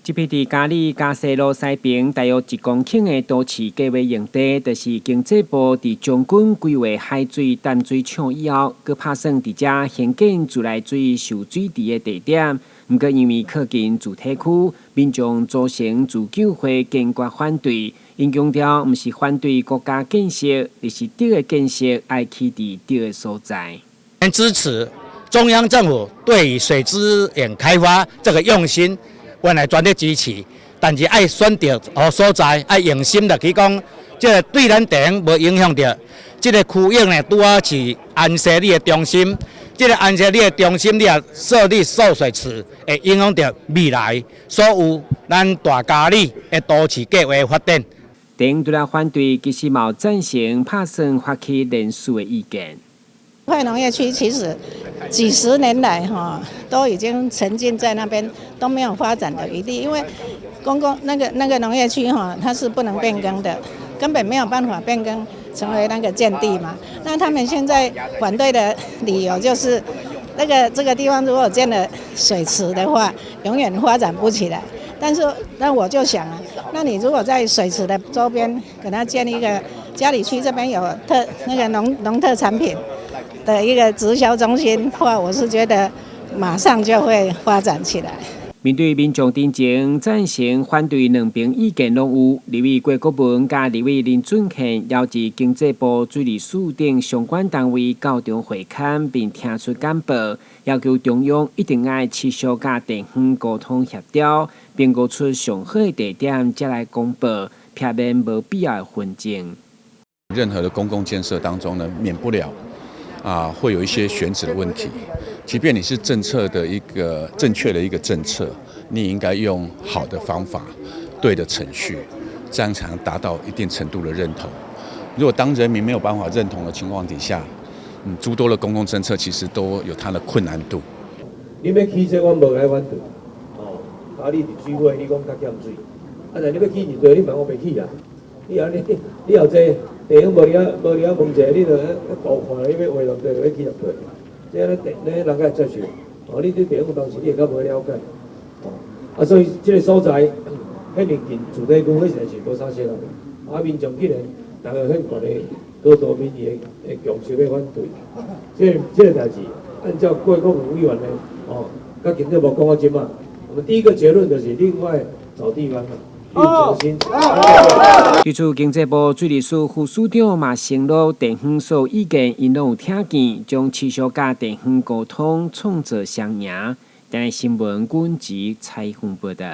這片佇佳里嘉西路西爿大約1公頃的都市計畫用地，就是經濟部佇將軍規劃海水淡水廠以後，閣拍算佇遮興建自來水受水池的地點。毋過因為靠近住宅區，民眾組成自救會堅決反對。𪜶強調，毋是反對國家建設，而是對的建設愛起佇對的所在。支持中央政府對於水資源開發這個用心。阮來全力支持，但是愛選擇予所在，愛用心的去講，這個對咱地方無影響著。這個區域呢，拄好是安西里的中心，這個安西里的中心，你若設立受水池，會影響著未來所有咱大佳里的都市計畫發展。地方除了反對，其實嘛有贊成拍算發起連署的意見。快農業區其實幾十年來哈都已經沉浸在那邊，都沒有發展的餘地，因為公共那個農業區哈，它是不能變更的，根本沒有辦法變更成為那個建地嘛。那他們現在反對的理由就是，這個地方如果建了水池的話，永遠發展不起來。但是那我就想啊，那你如果在水池的周邊給他建一個佳里區這邊有特那個農特產品的一個直銷中心的話，我是覺得馬上就會發展起來。面對民眾陣前贊成、反對兩邊意見攏有，立委郭國文佮立委林俊憲邀集經濟部水利署等相關單位到場會勘，並聽取簡報，要求中央一定愛持續佮地方溝通協調，評估出上好的地點，才來公布，避免無必要的紛爭。任何的公共建設當中呢，免不了會有一些選址的問題。即便你是政策的一個正確的一個政策，你應該用好的方法、對的程序，這樣才能達到一定程度的認同。如果當人民沒有辦法認同的情況底下，諸多的公共政策其實都有它的困難度。你欲起這，阮無愛反對。哦，啊，你佇水會，你講較欠水，啊，但你欲起二對，你嘛我袂起啊。你後你你後這地方無佇遐無佇遐問者，你就圖看，你欲畫落對，就欲起入對。這按呢地，呢人會接受。哦，你對地方當時你會較無了解。哦，啊，所以這個所在，遐爾近住宅區，彼實在是無啥適合。啊，民眾既然逐个很懸的高度民意的共識欲反對，這個代誌，按照郭國文委員的哦，佮經濟部講到這嘛，我們第一個結論就是另外找地方。對此，經濟部水利署副署長嘛承諾，地方所有意見，𪜶攏有聽見，將持續佮地方溝通，創造雙贏。電視新聞，阮籍採訪報導。